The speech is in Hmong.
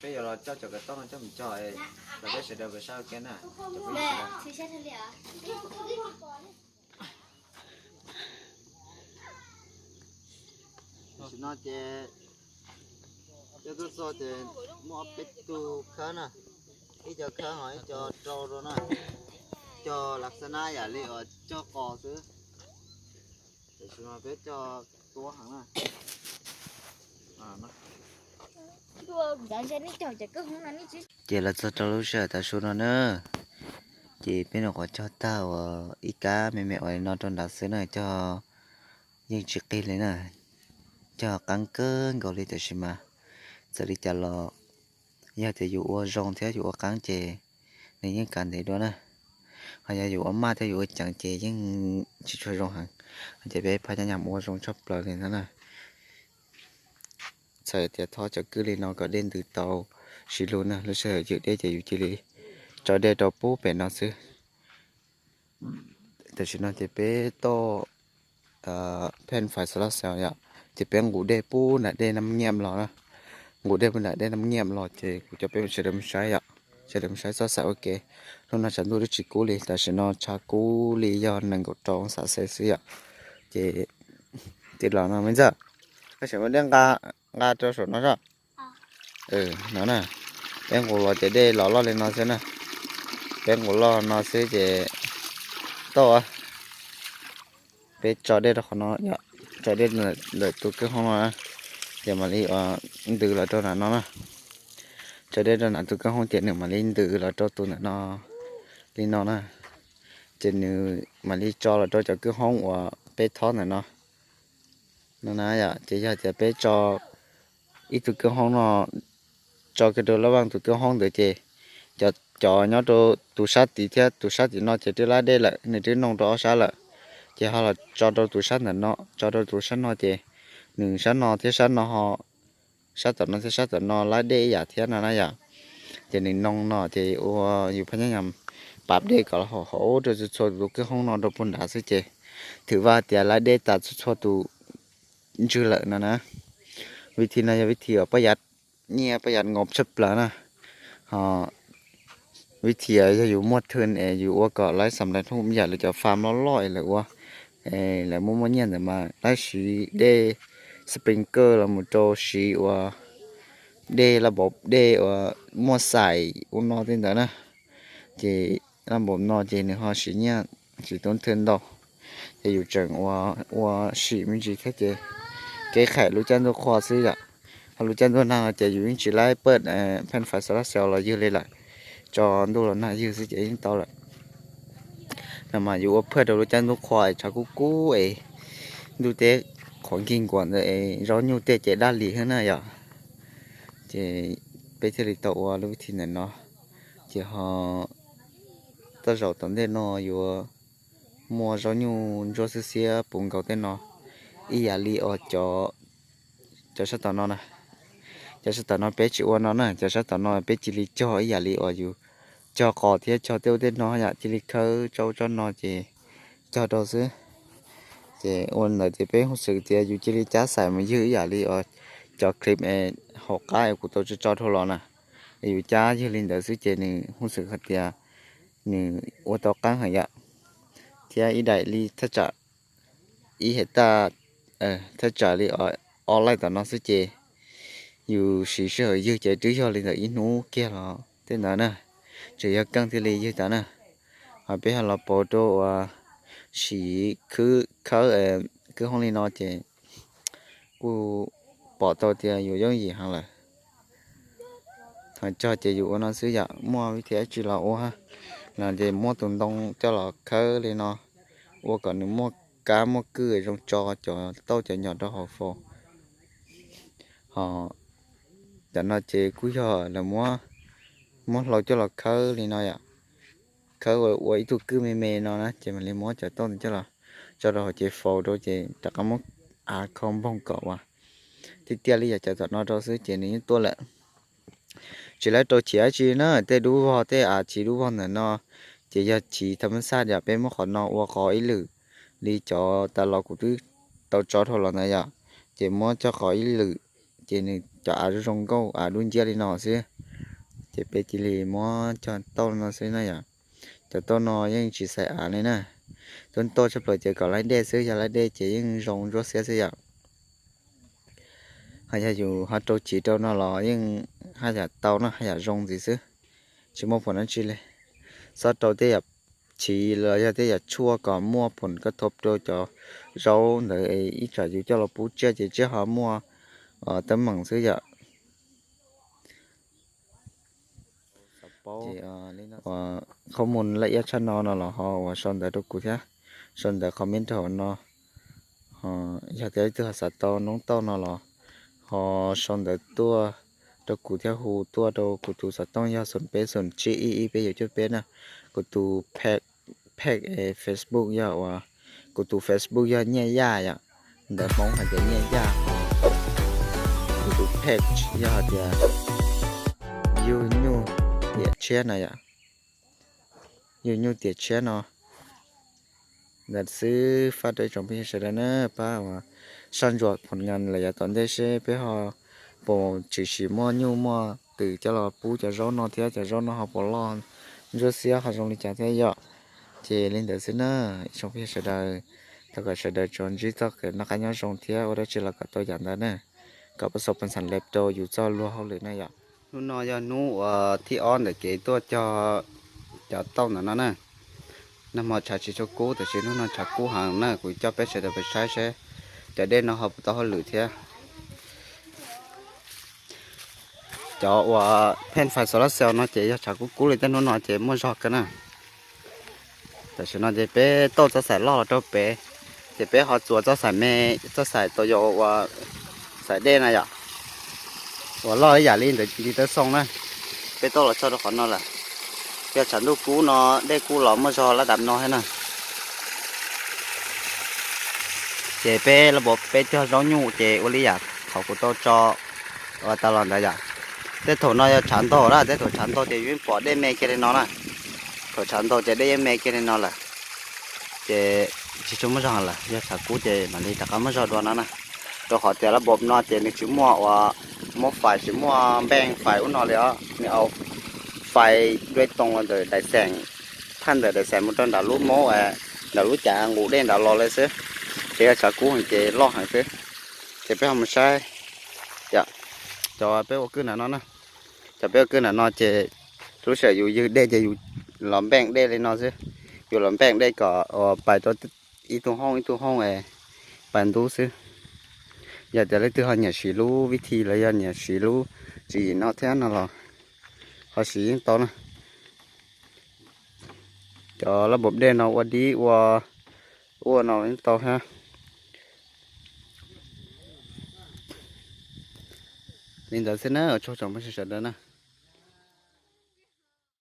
Peb yuav los coj cov kav toj no coj mus cog los peb sawv daws pem saib ua ke na. Tam sim no ces coj tuaj txog ces muaj peb tug khawb na, ib co khawb ho ib co rau rau na, cog lav xab nab yam li uas cog qos xwb. Tam sim no peb cog tuab heev na. Ces los txog rau lub sij hawm tav su no na, ces peb nyuam qhuav cog tag uas ib kab me me uas li no rau nrad xwb na, cog yeej tsis qig li na, cog qeeb kawg nkaus li. Tiam sis mas txawm li cas los yog tias yus ua zoo thiab yus ua qeeb ces nws yeej kav ntev dua na. Ho yog yus ua maj thiab yus ua ceev ces yeej tsis tshua zoo heev. Ces peb phaj nyab nyam ua zoo tshaj plaws li ntawd na. Txhais tias thob cov kwj li no kom dej ntws tau siv lug na, lub sij hawm ywm dej ces yus cia li tso dej rau pub pem no xwb. Tam sim no ces peb toj pheej fais solar cell yom, ces peb nqus dej pub nram dej Naj Nyiam los na. Nqus dej pub nram dej Naj Nyiam los ces kuv coj peb sawv daws mus saib yom, sawv daws mus saib txoj xaim ua ke. Hnub no tshav ntuj twb tsis kub li, tam sim no tshav kub li yog nees nkaum rau xav xwb yom. Ces tij laug no me ntxawg, koj sim muab dej nqa rau saum no zoj. No na, peb nqus los ces dej los loj li no xwb na. Peb nqus loj no xwb ces tau. Peb tso dej rau qhov no, tso dej ntawm tus kwj hoob no na, ces mam li ua ntws los rau nram no na. Tso dej rau nram tus kwj hoob ces nws mam li ntws los rau tus ntawm no li no na. Ces nws mam li tso los rau cov kwj hoob uas peb thob ntawm no. No na yom, ces yog tias peb tso ib tug kwj hoob no, tso kiag rau lab vaj tus kwj hoob ntawd ces cov nyob rau tus sab tid thiab tus sab tim no ces twb lab dej lawm, nws twb noog rau ob sab lawm. Ces ho los tso rau tus sab ntawm no, tso rau tus sab no ces nws sab no thiab sab no ho, sab tom no thiab sab tom no lab dej ib yam thiab no na yom. Ces nws noog no ces ua yus phaj nyab nyam pab dej kom los haum haum rau txhua txhua tus kwj hoob no rau puag nrad xwb ces thwm vaj tias lab dej tas txhua txhua tus ntswg lawm no na. Vib thib no yog vib thib uas paj yav nyiaj paj yav nqos tshaj plaws na. Ho vib thib yog yus muaj thwj es yus ua kom laib xam lais hnub yam li cov fam loj loj es lawv ua, lawv muaj muaj nyiaj ntawd mas laib siv dej sprinkler los mus rau siv ua dej laj npaum dej uas muaj xais ua no tej ntawd na. Ces laj npaum no ces nws ho siv nyiaj tsis toob thwj ntau. Ces yus tseem ua, ua sim me ntsis thiab ces kev qhaim lub caij ntuj qhua xwb yom. Ho lub caij ntuj nag no ces yus yeej tsis laib paj, pheej fais solar cell los ywg li lawm, tso ntuj los nag ywg xwb ces yeej tau lawm. No mas yus ua phaj rau lub caij ntuj qhua es tshav kub kub es ntuj teb qhuav nkig nkuas ntawd es zaub nyuj tej ces daj li xwb na yom. Ces peb thiaj li tau ua lub vib thib ntawm no. Ces ho tej zaum tom ntej no yuav muaj zaub nyuj ntsuab xiab xiab puv nkaus tej no ib yam li os. Cov sab tom no na, cov sab tom no peb tsis ua no na, cov sab tom no peb cia li cog ib yam li uas yus cog qos thiab cog tej ub tej no yom, cia li khawb tsob ub tsob no ces cog rau xwb. Ces ua ntawd ces peb hu xwm tias yus cia li cab xais mus ywg ib yam li uas cov clip hauv qab es kuv tau tso tso dhau los na. Es yus cab ywg li ntawd xwb ces nws hu xwm hais tias nws ua tau qeeb heev yom. Thiab ib daim li thaj tsam ib hais taj, thaj tsam li ob laij tom no xwb ces yus siv sij hawm ywg ces twb yog li ntawm ib hnub kiag los tej ntawd na, tseem yog keej thiaj li ywg tas na. Ho peb ho los pauv rau uas siv khawb kwj hoob li no ces kuj pom tau tias yuav yooj yim heev lawm. Ho cog ces yus ua no xwb yom, muaj vib thib dab tsi los ua los ces muab tus ntoo coj los khawb li no, ua kom nws muaj kab muaj kwj zoo tso cov tauj cov nyom rau hauv faus. Ho cov no ces kuj yog lawv muab, muab hlau coj los khawb li no yom, khawb ua ib tug kwj me me no na ces mam li muab cov tauj ntawd coj los tso rau hauv ces faus rau ces rov qab muab av khau npoog kom ua tiag tiag li yam cov tom no rau xwb ces nws yeej tuaj lawm. Tsis laib rau chiv dab tsi na, tej dub vog tej av chiv dub vog ntawm no ces yog chiv tham mas xaj yom, peb muab qhov no ua qhov ib lwm li cov tas los kuv twb tau tso dhau los ntawd yom, ces muab coj qhov ib lwm ces nws cov av zoo zoo nkauj, av dub nciab li no xwb. Ces peb cia li muab cog tauj no xwb na yom. Cov tauj no yeej tsis xaiv av li na. Tuaj tauj tshaj plaws ces kom laib dej xwb, yog laib dej ces yeej zoo ntsuab xiab xwb yom. Ho yog yus ho rau chiv rau no los yeej haj yam tau no, haj yam zoo ntxiv xwb, tsis muaj phom dab tsi li. Xob rau tej yam chiv los yog tej yam tshuaj kom muaj phom kab thov rau cov zaub ntawd, ib tsam yus coj los pub tsiaj ces tsiaj ho muaj teeb meem xwb yom. Qhov mus laj iab tshaj no no los ho uas sau ntawv rau kuv thiab, sau ntawv comment rau hauv no. Yog tias leej twg ho xav tau noob tauj no los ho sau ntawv tuaj rau kuv thiab, hu tuaj rau kuv tus xov tooj yog xoom peb xoom tsib ib ib peb yam cuaj peb na. Kuv tus page Facebook yog uas, kuv tus Facebook yog Nyiaj Yaj yom, ntawv Hmoob hais tias Nyiaj Yaj. Kuv tus page yog hais tias Yug Nyuj Tiam Tshiab no yom. Yug Nyuj Tiam Tshiab no. Ntawd xwb, faj rau ib tsoom phooj ywg sawv daws na, pab uas saj ntsuam phom ngas lawm yav tom ntej seb peb ho puas tshwm sim muaj nyuj muaj twm coj los pub cov zaub no thiab cov zaub no ho puas loj ntsuab xiab ho zoo li cas thiab yom. Ces li ntawd xwb na, ib tsoom phooj ywg sawv daws, thov kom sawv daws tsuas ntsib txoj kev noj qab nyob zoo thiab ua dab tsi los kom tau yam ntawd na, kom pab xaus pab xas lem rau yus txoj luag hauj lwm na yom. Hnub no yog hnub uas thib ob ntawm kev tuaj cog cov tauj ntawm no na. Nag hmo tshav tsis tshua kub, tiam sis hnub no tshav kub heev na, kuv coj peb sawv daws pais saib seb cov dej no ho puas tau hauj lwm thiab. Cov uas pheej fais solar cell no ces yog tshav kub kub li, tej hnub no ces muaj zog kawg na. Tam sim no ces peb tauj txoj xaim loj los rau pem, ces peb ho txuas txoj xaim me, txoj xaim tau yau uas xaim dej na yom, uas loj ib yam li ntawd li tawb xoo na. Peb tauj los txog rau qhov no lawm, yog tshav ntuj kub no dej kuj los muaj zog lab dam no thiab na. Ces peb lab peb cog zaub nyuj ces ua li yam qhov kuv tau tso ua tas los ntawd yom. Tej thaum no yog tshav ntaug na, tej thaum tshav ntaug ces yeej pom dej me kiag li no na. Thaum tshav ntaug ces dej yeej me kiag li no lawm, ces tsis tshua muaj zog lawm, yog tshav kub ces mam li rov qab muaj zog dua no na. Rau qhov tias lab pov no ces nws tsis muaj uas muab fais, tsis muaj npeej fais ub no li os, nws au fais dua too los ntawm daim xeem, thaj ntawm daim xeem mus rau nram lub mub, nram lub cav nqus dej nram los li xwb. Ces yog tshav kub heev ces loj heev xwb. Ces peb ho mus saib, cov peb ua kwj nram no na, cov peb ua kwj nram no ces lub sij hawm yus ywg dej ces yus los npeej dej li no xwb, yus los npeej dej kom uas pais rau ib tug hoob ib tug hoob es pais ntub xwb. Yog tias leej twg ho nyiam siv lub vib thi los yog nyiam siv lub tswv yim no thiab no los ho siv yeej tau na. Cov lab pov dej no ua dib ua, ua no yeej tau thiab. Li ntawd xwb na, tsaug tsoom phooj ywg sawv daws na.